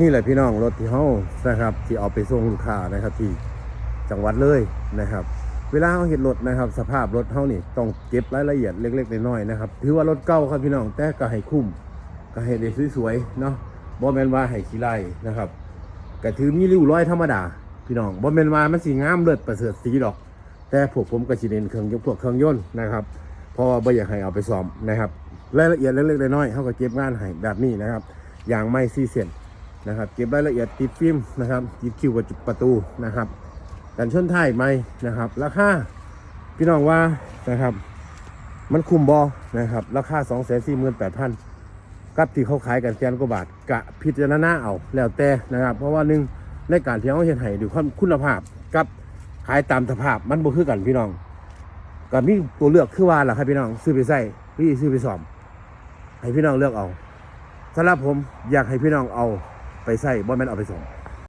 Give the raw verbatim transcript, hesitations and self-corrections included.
นี่แหละพี่น้อง รถที่เฮานะครับที่เอาไปส่งลูกค้านะครับที่จังหวัดเลยนะครับ เวลาเฮาเฮ็ดรถนะครับ สภาพรถเฮานี่ต้องเก็บรายละเอียดเล็กๆน้อยๆนะครับ ถือว่ารถเก่าครับพี่น้อง แต่ก็ให้คุ้ม ก็ให้ได้สวยๆเนาะ บ่แม่นว่าให้ขี้ไล่นะครับ ก็ถือมีริ้วรอยธรรมดาพี่น้อง บ่แม่นว่ามันสิงามเลิศประเสริฐศรีดอก แต่พวกผมก็สิเน้นเครื่องยนต์ พวกเครื่องยนต์นะครับ เพราะว่าบ่อยากให้เอาไปซ่อมนะครับ รายละเอียดเล็กๆน้อยๆเฮาก็เก็บงานให้แบบนี้นะครับ ยางใหม่สี่เส้นนะครับ เก็บรายละเอียดติดฟิล์มนะครับ ติดคิ้วกับประตูนะครับ กันชนท้ายใหม่นะครับ ราคาพี่น้องว่านะครับ มันคุ้มบ่นะครับ ราคา สองแสนสี่หมื่นแปดพัน กับที่เขาขายกันแสนกว่าบาท กะพิจารณาเอาแล้วแต่นะครับ เพราะว่าหนึ่ง ในการที่เขาเฮ็ดให้ด้วยความคุณภาพกับขายตามสภาพมันบ่คือกันพี่น้อง ก็มีตัวเลือกคือว่าล่ะครับพี่น้อง ซื้อไปใช้หรือซื้อไปซ่อม ให้พี่น้องเลือกเอา สำหรับผมอยากให้พี่น้องเอาไปใช้ บ่แม่นเอาไปซ่อม